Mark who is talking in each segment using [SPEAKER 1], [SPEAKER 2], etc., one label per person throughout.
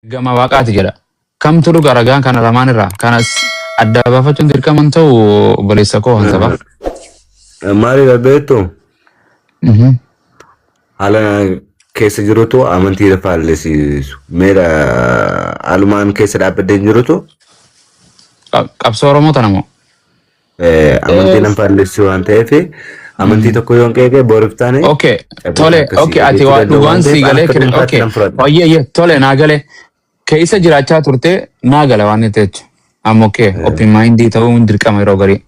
[SPEAKER 1] Ergamaa Waaqaati jedha. Kamtu dhuga ragaan kana lamaan irraa? Kanas adda baafachuun dirqama hin ta'u obboleessa koo hansaba.
[SPEAKER 2] Maaliidha beektu? Haala keessa jirutu amantii faallisiisu. Meera haalumaan keessa dhaabbadhee hin jirutu
[SPEAKER 1] Qabsoo Oromoo tana moo?
[SPEAKER 2] Amantii nan faallessu waan ta'eef amantii tokko yoon qeeqe boriif taane
[SPEAKER 1] Okay,
[SPEAKER 2] cabbicha
[SPEAKER 1] tole,
[SPEAKER 2] akkasii
[SPEAKER 1] okay, ati
[SPEAKER 2] jechuu
[SPEAKER 1] waa
[SPEAKER 2] danda'u
[SPEAKER 1] dhugaan
[SPEAKER 2] waan
[SPEAKER 1] sii
[SPEAKER 2] ta'eef an
[SPEAKER 1] galee
[SPEAKER 2] akka
[SPEAKER 1] kiri,
[SPEAKER 2] dhuunfaatti
[SPEAKER 1] okay,
[SPEAKER 2] nan fudhadha.
[SPEAKER 1] oyyee, oyyee, tole naa galee keessa jiraachaa turte naa gala waan ta'eef jecha. Amma okay, open mindii ta'uun dirqama yeroo garii.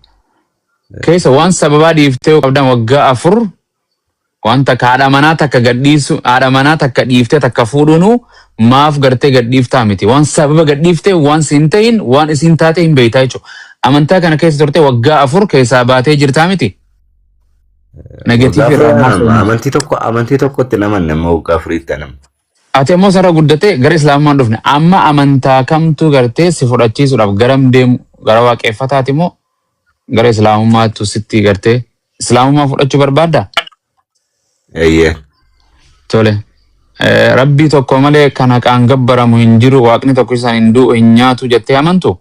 [SPEAKER 1] Keessa waan sababaa dhiiftee qabdan waggaa 4 waan takka haadha manaa takka gadhiisu haadha manaa takka dhiiftee takka fuudhuunu maaf gartee gadhiiftaa miti. Waan sababa gadhiiftee waan siin ta'in waan isiin taate hin beektaa jechuudha. Amantaa kana keessa turte waggaa 4 keessaa baatee jirtaa miti.
[SPEAKER 2] Waggaa
[SPEAKER 1] Negatiivii
[SPEAKER 2] 4
[SPEAKER 1] irraa ammaa seenu.
[SPEAKER 2] Amantii tokko amantii tokkotti naman nama waggaa 4tti anam.
[SPEAKER 1] Ati ammoo sarara guddatee gara islaamummaan dhufne. Amma amantaa kamtu gartee si fudhachiisuudhaaf garam deemu gara waaqeffataati moo gara islaamummaattu sitti gartee islaamummaa fudhachuu barbaaddaa?
[SPEAKER 2] Eeyyee.
[SPEAKER 1] Tole. Rabbii tokko malee kan haqaan gabbaramu hin jiru waaqni tokko isaan hin du'u hin nyaatu jettee amantu?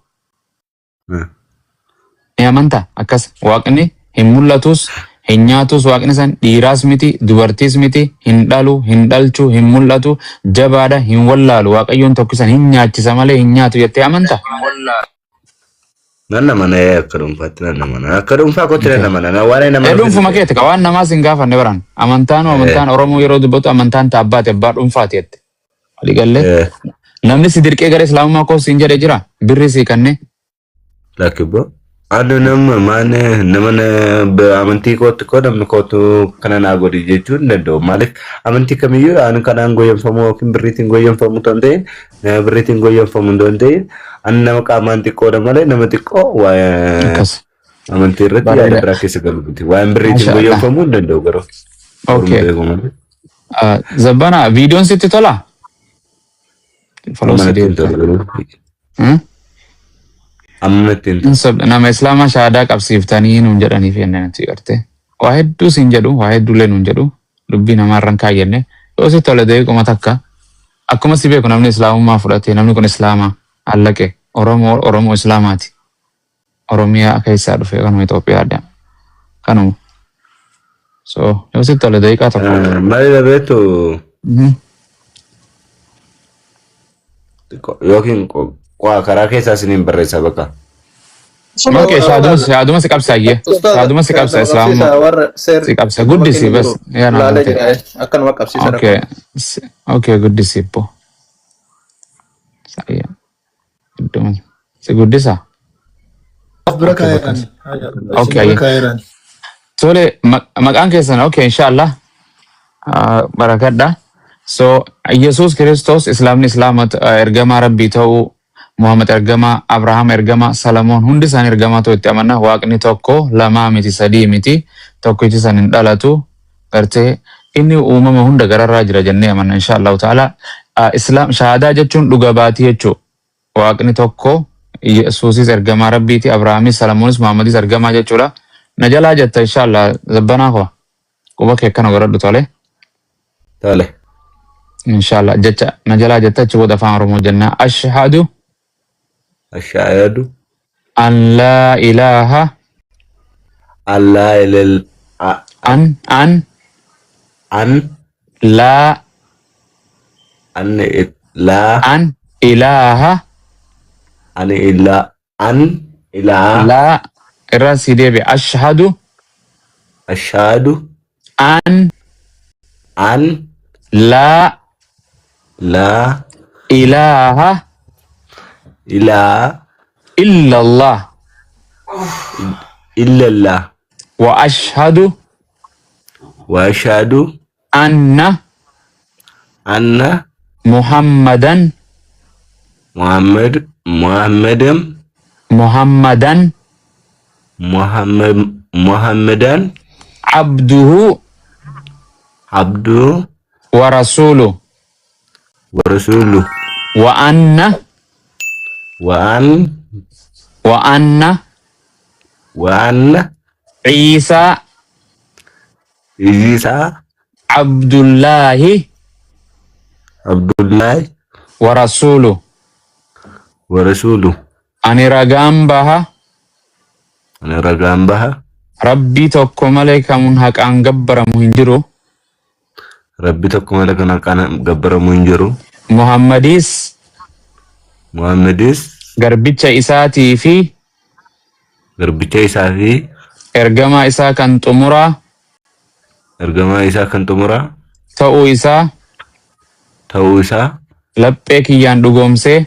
[SPEAKER 1] Ni amantaa akkas waaqni hin mul'atus hin nyaatus waaqni san dhiiraas miti dubartiis miti hin dhalu hin dhalchu hin mul'atu jabaadha hin wallaalu waaqayyoon tokko isan hin nyaachisa malee hin nyaatu jettee amantaa?
[SPEAKER 2] Nan amana ee akka dhuunfaatti nan amana. Akka dhuunfaa kootti nan amana. Na waan nama
[SPEAKER 1] Ee
[SPEAKER 2] nuuf
[SPEAKER 1] dhuunfuma
[SPEAKER 2] hin
[SPEAKER 1] keeti ka waan namaas hin gaafanne baran. Amantaan amantaan Oromoo yeroo dubbatu amantaan ta abbaati abbaa dhuunfaati jette. Walii gallee namni si dirqee gara islaamummaa koo siin jedhe jira birri sii kannee.
[SPEAKER 2] Lakki boo. Ani nama maan nama amantii kootti koo namni kootu kana naa godhi jechuu hin danda'u. Maaliif amantii kamiyyuu ani kanaan goyyomfamu yookiin birriitiin goyyomfamu otoo hin ta'in nama birriitiin goyyomfamu otoo hin ta'in ani nama qaamaan xiqqoodha malee nama xiqqoo waa'ee
[SPEAKER 1] Akkas.
[SPEAKER 2] amantii irratti yaada
[SPEAKER 1] Bareeda.
[SPEAKER 2] biraa keessa galu miti. Waa'een birriitiin
[SPEAKER 1] Masha Allah.
[SPEAKER 2] goyyomfamuu hin danda'u garuu. Orma
[SPEAKER 1] Okay.
[SPEAKER 2] beeku malee.
[SPEAKER 1] Zabbana viidiyoon sitti tola? Follow
[SPEAKER 2] Amma
[SPEAKER 1] si
[SPEAKER 2] natti hin
[SPEAKER 1] deebita.
[SPEAKER 2] tolu garuu.
[SPEAKER 1] Hmm?
[SPEAKER 2] Amma natti hin tolu.
[SPEAKER 1] Hin sobda. Nama islaamaa shahaadaa qabsiiftanii nuun jedhanii fi jennee nuti garte. Waa hedduu siin jedhu, waa hedduullee nuun jedhu, dubbii namaa irra hin kaayyenne. Yoo sitti tole daqiiquma takka. Akkuma si beeku namni islaamummaa fudhate namni kun islaamaa allaqe Oromoo Oromoo islaamaati. Oromiyaa keessaa dhufe kanuma Itoophiyaadha. Kanuma. So yoo sitti tole daqiiqaa tokko.
[SPEAKER 2] Maali beektu yookiin karaa keessaa isiniin barreessa bakka.
[SPEAKER 1] Okay, shaaduma si qabsa ayyee.
[SPEAKER 3] Ustaaza
[SPEAKER 1] Shaaduma si qabsa
[SPEAKER 3] nama qabsiisa
[SPEAKER 1] islaamummaa.
[SPEAKER 3] warra seerri
[SPEAKER 1] Si qabsa
[SPEAKER 3] nama
[SPEAKER 1] guddisi
[SPEAKER 3] kennu
[SPEAKER 1] bas
[SPEAKER 3] jiru
[SPEAKER 1] yaa naa
[SPEAKER 3] laalee
[SPEAKER 1] galte.
[SPEAKER 3] jira akkanuma qabsiisa rakkoo.
[SPEAKER 1] Okay. Okay guddisi ibbo. Sayya. Idduma. Si guddisa.
[SPEAKER 4] Of bira
[SPEAKER 1] Okay bakka.
[SPEAKER 4] kaa'eerani. Isin
[SPEAKER 1] Okay
[SPEAKER 4] bira
[SPEAKER 1] ayyee.
[SPEAKER 4] kaa'eerani.
[SPEAKER 1] Tole maqaan keessan okay inshallah. Barakadha. So Yesuus Kiristoos islaamni islaama ergamaa rabbii ta'uu Muhammad ergamaa, Abrahaam ergamaa, Salamoon hundi isaanii ergamaa ta'uu itti amanna. Waaqni tokko lamaa miti sadii miti tokkichi san hin dhalatu gartee inni uumama hunda gararraa jira jennee amanna insha Allahu ta'ala. Islaam shahaadaa jechuun dhuga baatii jechuu. Waaqni tokko Yesuusis ergamaa rabbiiti, Abrahaamis, Salamoonis, Muhammadis ergamaa jechuudha. Na jalaa jetta insha Allah zabbanaa koo quba kee akkana godhadhu tole.
[SPEAKER 2] Tole.
[SPEAKER 1] Inshallah jecha na jalaa jetta achi booda afaan Oromoo jenna. Ashhadu
[SPEAKER 2] Ashaayadu
[SPEAKER 1] an laa ilaaha
[SPEAKER 2] Allah ilal
[SPEAKER 1] an an
[SPEAKER 2] an
[SPEAKER 1] laa
[SPEAKER 2] an laa
[SPEAKER 1] an ilaaha
[SPEAKER 2] an ila an ilaa
[SPEAKER 1] laa irraa sii deebi. Ashhadu
[SPEAKER 2] ashaadu
[SPEAKER 1] an
[SPEAKER 2] an
[SPEAKER 1] laa
[SPEAKER 2] laa
[SPEAKER 1] ilaaha
[SPEAKER 2] ilaa
[SPEAKER 1] illallah
[SPEAKER 2] illallah
[SPEAKER 1] wa ashhadu
[SPEAKER 2] wa ashaadu
[SPEAKER 1] anna
[SPEAKER 2] anna
[SPEAKER 1] Muhammadan
[SPEAKER 2] Muhammad Muhammadam
[SPEAKER 1] Muhammadan
[SPEAKER 2] Muhammad Muhammadan
[SPEAKER 1] abduhu
[SPEAKER 2] abdu
[SPEAKER 1] wa rasuluhu
[SPEAKER 2] wa rasuluhu
[SPEAKER 1] wa anna
[SPEAKER 2] wa an
[SPEAKER 1] wa anna
[SPEAKER 2] wa anna
[SPEAKER 1] Isa
[SPEAKER 2] Isa
[SPEAKER 1] Abdullahi
[SPEAKER 2] Abdullahi
[SPEAKER 1] Wa rasuulu.
[SPEAKER 2] Wa rasuulu.
[SPEAKER 1] Ani ragaan baha.
[SPEAKER 2] Ani ragaan baha.
[SPEAKER 1] Rabbii tokko malee kan haqaan gabbaramu hin jiru.
[SPEAKER 2] Rabbi tokko malee kan haqaan gabbaramu hin jiru.
[SPEAKER 1] Muhammadis
[SPEAKER 2] Muhammadis
[SPEAKER 1] garbicha isaatii fi
[SPEAKER 2] garbicha isaa fi
[SPEAKER 1] ergamaa isaa kan xumuraa
[SPEAKER 2] ergamaa isaa kan xumuraa
[SPEAKER 1] ta'uu isaa
[SPEAKER 2] ta'uu isaa
[SPEAKER 1] laphee kiyyaan dhugoomsee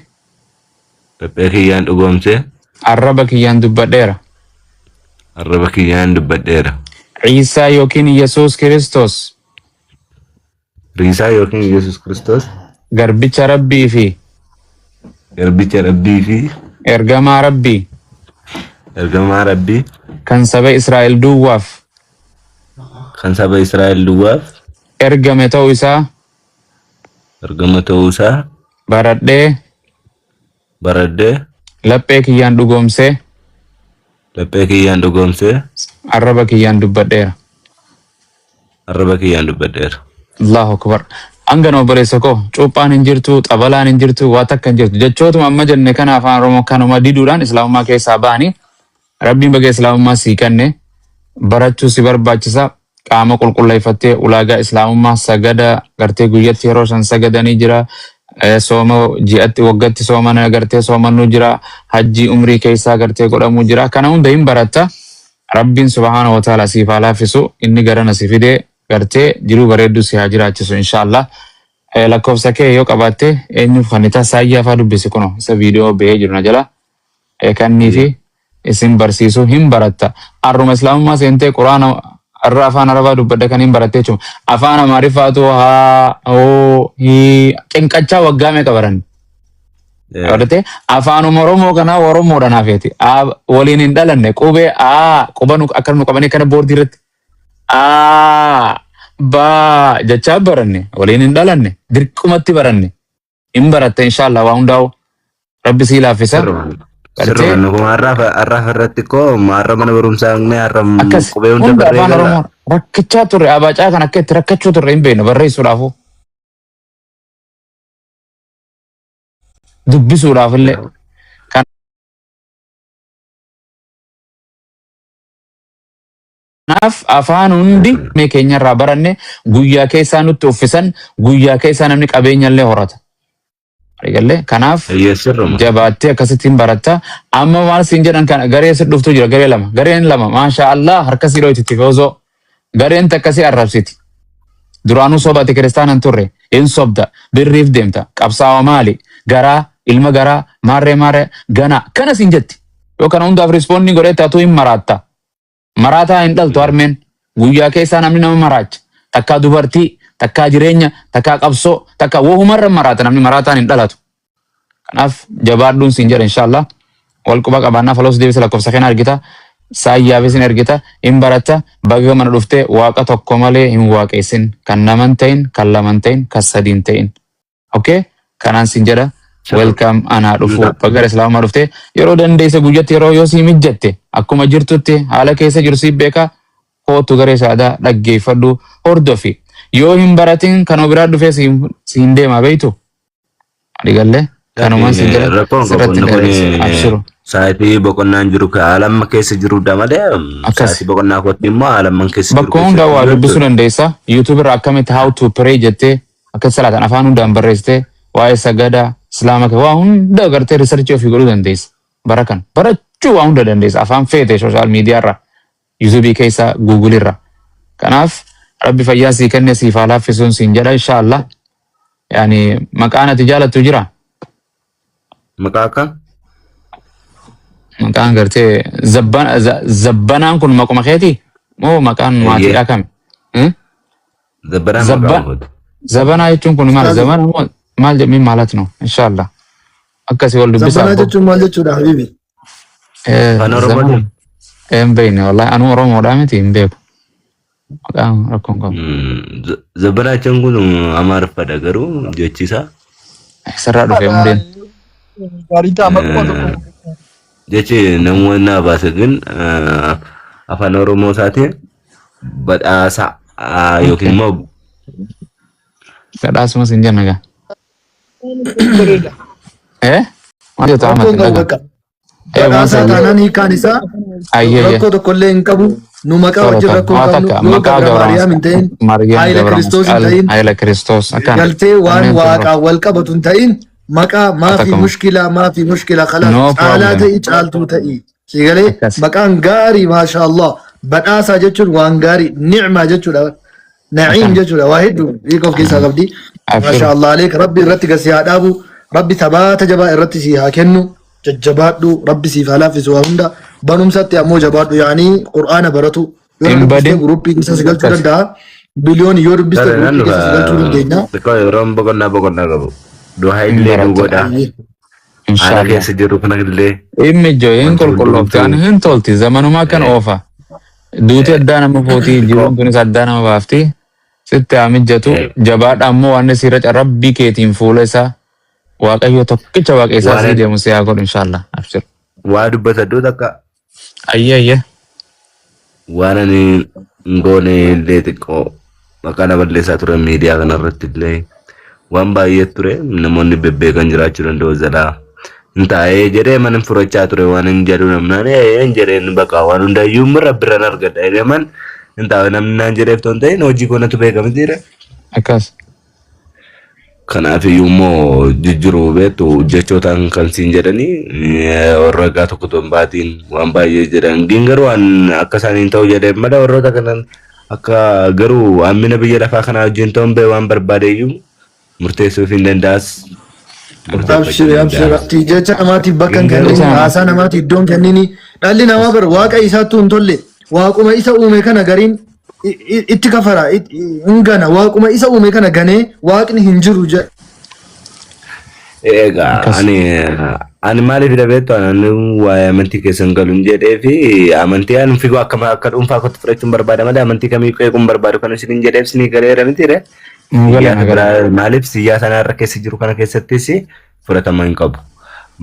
[SPEAKER 2] laphee kiyyaan dhugoomsee
[SPEAKER 1] arraba kiyyaan dubbadheera.
[SPEAKER 2] Arraba kiyyaan dubbadheera.
[SPEAKER 1] Ciisaa yookiin Yesuus Kiristoos
[SPEAKER 2] Riisaa yookiin Yesuus Kiristoos
[SPEAKER 1] garbicha Rabbii fi
[SPEAKER 2] garbicha Rabbii fi
[SPEAKER 1] ergamaa Rabbii
[SPEAKER 2] ergamaa Rabbii
[SPEAKER 1] kan saba Israa'el duwwaaf
[SPEAKER 2] kan saba Israa'el duwwaaf
[SPEAKER 1] ergame ta'uu isaa
[SPEAKER 2] ergama ta'uu isaa
[SPEAKER 1] baradhee
[SPEAKER 2] baradhee
[SPEAKER 1] laphee kiyyaan dhugoomsee
[SPEAKER 2] laphee kiyyaan dhugoomsee
[SPEAKER 1] arraba kiyyaan dubbadheera.
[SPEAKER 2] Arraba kiyyaan dubbadheera.
[SPEAKER 1] Allahu akbar. Hangana obboleessa koo cuuphaan hin jirtu, xabalaan hin jirtu, waa takka hin jirtu. Jechootuma amma jenne kana afaan Oromoo kanuma diduudhaan islaamummaa keessaa ba'anii Rabbiin baga islaamummaa sii kenne barachuu si barbaachisa. Qaama qulqulleeffattee ulaagaa islaamummaa sagada gartee guyyatti yeroo shan sagadanii jira. Sooma ji'atti waggatti soomana gartee soomannuu jira. Hajjii umrii keessaa gartee godhamuu jira. Kana hunda hin baratta. Rabbiin subhaanahu wa ta'ala siif haa laaffisu. Inni garana si fidee gartee jiruu bareedduu si haa jiraachisu inshaallah. Lakkoofsa kee yoo qabaatte eenyuuf kan itaa saayyaa faa dubbisi kuno isa viidiyoo bahee jiru na jala kannii fi isin barsiisu hin baratta. Arruma islaamummaa seentee quraana arra afaan arabaa dubbadda kan hin baratte jechuudha. Afaan amaariffaatu haa hoo hii cinqachaa waggaa meeqa baranne. Agartee afaanuma Oromoo kanaa Oromoodha naafeeti. Waliin hin dhalanne qubee A quba nu akka nu qabanii kana boordii irratti A ba jechaa baranne waliin hin dhalanne dirqumatti baranne hin baratte inshaallah waa hundaa'u rabbi sii laaffisa.
[SPEAKER 2] Sirruma.
[SPEAKER 1] Gartee
[SPEAKER 2] Sirruma nu har'aaf irratti koo har'a mana barumsaa haqnee har'a
[SPEAKER 1] akkas
[SPEAKER 2] qubee hunda
[SPEAKER 1] hunda
[SPEAKER 2] barree
[SPEAKER 1] afaan
[SPEAKER 2] gala.
[SPEAKER 1] Oromoo rakkachaa turre abacaa kan akka itti rakkachuu turre hin beeknu barreessuudhaafu dubbisuudhaaf illee. Kanaaf afaan hundi mee keenyarraa baranne guyyaa keessaa nutti uffisan guyyaa keessaa namni qabeenya illee horata. Eegalee kanaaf
[SPEAKER 2] Eeyyee sirruma.
[SPEAKER 1] jabaattee akkasittiin baratta. Amma maal siin jedhan kana garee si dhuftu jira garee lama. Gareen lama maasha Allah harka sii dhoyti tifoozoo. Gareen takka si arrabsiti. Duraanuu sobate kiristaana hin turre hin sobda birriif deemta qabsaawa maali garaa ilma garaa maarree maarree gana kana siin jetti. Yoo kana hundaaf rispoondii godhee taatu hin maraatta. Maraataa hin dhaltu harmeen. Guyyaa keessaa namni nama maraacha. Takkaa dubartii, takkaa jireenya, takkaa qabsoo, takkaa wahumarra maraata namni maraataan hin dhalatu. Kanaaf jabaadhuun siin jedha inshaallah. Wal quba qabaannaa faloos deebisa lakkoofsa keenya argita. Saayyaafis hin argita. Hin baratta. Baga mana dhuftee waaqa tokko malee hin waaqessin. Kan nama hin ta'in, kan lama hin ta'in, kan sadi hin ta'in. Okay? Kanaan siin jedha. Welcome anaa dhufu baga islaamummaa dhuftee yeroo dandeesse guyyatti yeroo yoo sii mijjatte akkuma jirtutti haala keessa jiru sii beeka kootu garee saadaa dhaggeeffadhu hordofi yoo hin baratin kan biraa dhufee siin deema beektu Adigallee kanumaan siin jedha
[SPEAKER 2] Rakkoon qabu
[SPEAKER 1] sirratti
[SPEAKER 2] inni kun
[SPEAKER 1] dheeressa abshiru
[SPEAKER 2] sa'aatii boqonnaan jiru ka haala amma keessa jirudha malee
[SPEAKER 1] akkas
[SPEAKER 2] sa'aatii boqonnaa kootti immoo haala amma keessa jiru
[SPEAKER 1] bakkuma hundaa
[SPEAKER 2] keessatti
[SPEAKER 1] waa
[SPEAKER 2] jiru
[SPEAKER 1] dubbisuu
[SPEAKER 2] jechuudha.
[SPEAKER 1] dandeessa YouTube irraa akkamitti how to pray jettee akka salaatan afaan hundaan barreessitee waa'ee sagada islaama kee waa hunda agartee riisarchii ofii godhuu dandeessa bara kan barachuu waa hunda dandeessa afaan feete sooshaal miidiyaa irraa yuutuubii keessa guugul irra kanaaf rabbi fayyaa sii kenne siif haa laaffisuun siin jedha inshaallah yaani maqaan ati jaalattu jira
[SPEAKER 2] Maqaa akkam?
[SPEAKER 1] Maqaan gartee zabbanaan kun maquma keeti moo maqaan
[SPEAKER 2] Eeyyee.
[SPEAKER 1] maatiidhaa kami? Hmm?
[SPEAKER 2] Zabbanaan maqaa kooti.
[SPEAKER 1] Zabanaa jechuun kun maal?
[SPEAKER 4] Ustaazi,
[SPEAKER 1] Zabana moo maal jedhanii maalat no? Inshallah. Akkasii wal dubbisaa
[SPEAKER 4] Zabbanaa
[SPEAKER 1] abboo.
[SPEAKER 4] jechuun maal jechuudha habibi?
[SPEAKER 2] Afaan
[SPEAKER 1] Zabana
[SPEAKER 2] Oromootiin?
[SPEAKER 1] hin beekne wallahi anuu Oromoodhaa miti hin beeku. Maqaan rakkoon qabu.
[SPEAKER 2] Zabbanaa jechuun kun Amaariffadha garuu jechi isaa
[SPEAKER 1] Sirraa dhufe hundeen.
[SPEAKER 3] Gaarii ta'a maquma tokko.
[SPEAKER 2] jechi namoonni naa baase ግን afaan Oromoo isaatiin badhaasa yookiin immoo
[SPEAKER 1] Badhaasumas hin jenna gaa.
[SPEAKER 3] Bareeda.
[SPEAKER 1] Eh? Maal jettu Ahmad
[SPEAKER 4] Rakkoon
[SPEAKER 1] hin
[SPEAKER 4] qabu
[SPEAKER 1] dhagaa.
[SPEAKER 4] bakka.
[SPEAKER 1] Eh waan
[SPEAKER 4] Badhaasaa
[SPEAKER 1] ta'eef.
[SPEAKER 4] taanaan hiikaan isaa
[SPEAKER 1] Ayyee ayyee.
[SPEAKER 4] rakkoo tokkollee hin qabu. Nu maqaa
[SPEAKER 1] Tola
[SPEAKER 4] wajjin
[SPEAKER 1] tola.
[SPEAKER 4] rakkoo hin
[SPEAKER 1] Waa
[SPEAKER 4] qabnu.
[SPEAKER 1] takka
[SPEAKER 4] Yoo
[SPEAKER 1] maqaa
[SPEAKER 4] Gabra
[SPEAKER 1] Gabra
[SPEAKER 4] Maariyaam hin ta'in,
[SPEAKER 1] Maariyaam
[SPEAKER 4] Haayila
[SPEAKER 1] Gabra
[SPEAKER 4] Kiristoos hin
[SPEAKER 1] Masqal
[SPEAKER 4] ta'in,
[SPEAKER 1] Haayila Kiristoos akkana.
[SPEAKER 4] galtee waan
[SPEAKER 1] Kanneen tun
[SPEAKER 4] waaqaan wal qabatu hin ta'in maqaa
[SPEAKER 1] waa
[SPEAKER 4] maafi
[SPEAKER 1] takka
[SPEAKER 4] mushkilaa maafi mushkilaa khalaas
[SPEAKER 1] No
[SPEAKER 4] caalaa
[SPEAKER 1] problem.
[SPEAKER 4] ta'i caaltuu ta'i. Si galee
[SPEAKER 1] Akkas.
[SPEAKER 4] maqaan gaarii maasha Allah badhaasaa jechuun waan gaarii ni'maa jechuudha. Na'iim
[SPEAKER 1] Akkana.
[SPEAKER 4] jechuudha waa hedduu hiika of keessaa qabdi.
[SPEAKER 1] Abshir.
[SPEAKER 4] Maasha Allah aleek rabbi irratti gasi haa dhaabu rabbi tabaata jabaa irratti si haa kennu jajjabaadhu rabbi siif haa laaffisu waa hunda barumsatti ammoo jabaadhu yaanii qur'aana baratu yoo
[SPEAKER 1] Hin
[SPEAKER 4] dubbiste
[SPEAKER 1] badin.
[SPEAKER 4] guruppii keessa si galchuu
[SPEAKER 1] Akkas.
[SPEAKER 4] danda'a biliyoon yoo dubbiste
[SPEAKER 2] Tare nan
[SPEAKER 4] guruppii
[SPEAKER 2] dhufa.
[SPEAKER 4] keessa si galchuu dandeenya.
[SPEAKER 2] Xiqqoo yeroon boqonnaa boqonnaa qabu. Du'aa
[SPEAKER 1] Hin
[SPEAKER 2] illee nu
[SPEAKER 1] baratta.
[SPEAKER 2] godha. Haala
[SPEAKER 1] Inshaallah.
[SPEAKER 2] keessa jirru kana illee
[SPEAKER 1] Dhimmi ijoo hin
[SPEAKER 2] wanti
[SPEAKER 1] qulqulloofte
[SPEAKER 2] hundumtuu
[SPEAKER 1] ani hin tolti zamanumaa kan oofa. Duuti addaa nama fuuti
[SPEAKER 2] xiqqoo
[SPEAKER 1] jiruun tunis addaa nama baafti. Sitti haa mijatu jabaadha ammoo waan siirra rabbii keetiin fuula isaa Waaqayyo tokkicha waaqa isaa sii
[SPEAKER 2] waan
[SPEAKER 1] deemu si haa godhu inshaallah. Abshir.
[SPEAKER 2] waa dubbatadhu takka
[SPEAKER 1] Ayyee ayyee.
[SPEAKER 2] waan ani hin goone illee xiqqoo maqaa na balleessaa ture miidiyaa kanarratti illee waan baay'ee ture namoonni bebbeekan jiraachuu danda'u jalaa hin taa'ee jedhee mana furachaa ture waan hin jedhu namnaan hin jedheen baqa waan hundayyuu mirra birran argadha jedhee man hin taa'e namni naan jedheef ton ta'in hojii koonatu beekamtiire.
[SPEAKER 1] Akkas.
[SPEAKER 2] Kanaaf iyyuu immoo jijjiiruu beektu jechootaan kan siin jedhanii ragaa tokko otoo hin baatiin waan baay'ee jedhan. Gin garuu waan akka isaaniin ta'u jedhee malee warroota kanan akka garuu hammina biyya lafaa kanaa wajjin ta'uun bee waan barbaade iyyuu murteessuuf hin danda'as murteeffachuu
[SPEAKER 4] Abshir
[SPEAKER 2] hin
[SPEAKER 4] abshir
[SPEAKER 2] danda'as.
[SPEAKER 4] ati jecha namaatiif bakka hin
[SPEAKER 2] Gin garuu
[SPEAKER 4] kennini
[SPEAKER 1] Jecha namaa.
[SPEAKER 4] haasaa namaatiif iddoo hin kennini dhalli namaa bar waaqa isaattuu hin tolle waaquma isa uume kana gariin itti kafara hin gana waaquma isa uume kana ganee waaqni hin jiru jedha.
[SPEAKER 2] Egaa
[SPEAKER 1] Akkas.
[SPEAKER 2] ani ani maaliif hidha beektu ani waa'ee amantii keessan galu hin jedhee fi amantii ani fiiguu akka akka dhuunfaa kootti fudhachuun barbaada malee amantii kamii qeequun barbaadu kan isin hin jedheef isinii galeera miti re.
[SPEAKER 1] Nu gala
[SPEAKER 2] Siyaasa
[SPEAKER 1] nu gala.
[SPEAKER 2] biraa maaliif siyaasa naarra keessa jiru kana keessattis fudhatama hin qabu.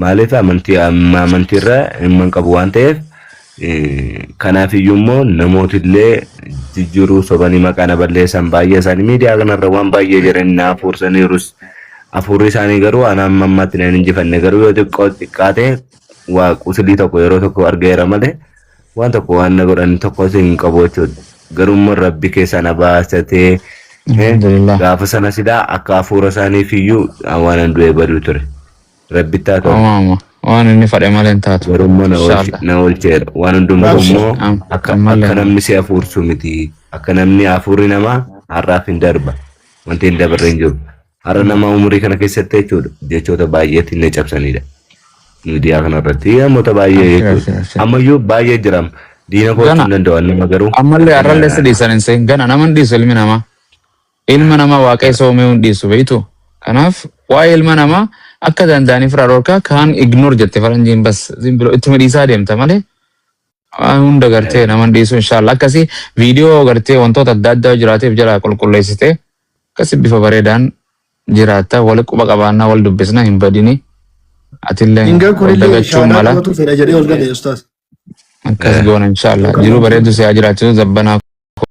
[SPEAKER 2] Maaliif amantii amma amantiirra dhimma hin qabu waan ta'eef kanaaf iyyuu immoo namootillee jijjiiruu sobanii maqaa na balleessan baay'ee isaanii miidiyaa kanarra waan baay'ee jedhanii na hafuursaniirus. Hafuurri isaanii garuu ana amma ammaatti na hin injifanne garuu yoo xiqqoo xiqqaate waa qusilii tokko yeroo tokko argeera malee waan tokko waan na godhan tokkos hin qabu jechuudha. Garuu immoo rabbi keessaa na baasatee
[SPEAKER 1] Alhamdulillah.
[SPEAKER 2] gaafa sana silaa akka hafuura isaaniif iyyuu waan an du'ee baduu ture. Rabbitti haa ta'u.
[SPEAKER 1] Homaa homaa. Waan inni fadhe malee hin taatu.
[SPEAKER 2] Garuu immoo na oolche-
[SPEAKER 1] Inshallah.
[SPEAKER 2] na oolcheera. Waan hundumtuu
[SPEAKER 4] Abshir.
[SPEAKER 2] immoo akka
[SPEAKER 1] Ammallee
[SPEAKER 2] akka namni si hafuursu miti. Akka namni hafuurri namaa har'aaf hin darba. Wanti hin dabarre hin jiru. Har'a nama umurii kana keessatti jechuudha jechoota baay'eetiin na cabsanidha. Miidiyaa kanarratti namoota baay'ee
[SPEAKER 1] Abshir
[SPEAKER 2] jechuudha.
[SPEAKER 1] abshir abshir.
[SPEAKER 2] Ammayyuu baay'ee jiram. Diina kootu
[SPEAKER 1] Gana
[SPEAKER 2] hin danda'u nama garuu
[SPEAKER 1] ammallee har'allee si dhiisan hin seen gana nama hin dhiisu ilmi namaa. Ilma namaa waaqa isa uumee hin dhiisu beektu. Kanaaf waa'ee ilma namaa akka danda'aniif irraa dhorkaa kaan ignore jette faranjiin bas zimbilo ittuma dhiisaa deemta malee waan hunda gartee nama hin dhiisu inshallah akkasii viidiyoo gartee wantoota adda addaa jiraateef jala qulqulleessite akkasii bifa bareedaan jiraatta wal quba qabaannaa wal dubbisna hin badini atillee
[SPEAKER 4] Hingan
[SPEAKER 1] wal
[SPEAKER 4] kunillee
[SPEAKER 1] dagachuun
[SPEAKER 4] shaadaa
[SPEAKER 1] mala
[SPEAKER 4] qabatu fedha jedhee ol gale ustaas.
[SPEAKER 1] akkas goona inshallah jiruu bareedu si haa jiraachisu zabbanaa.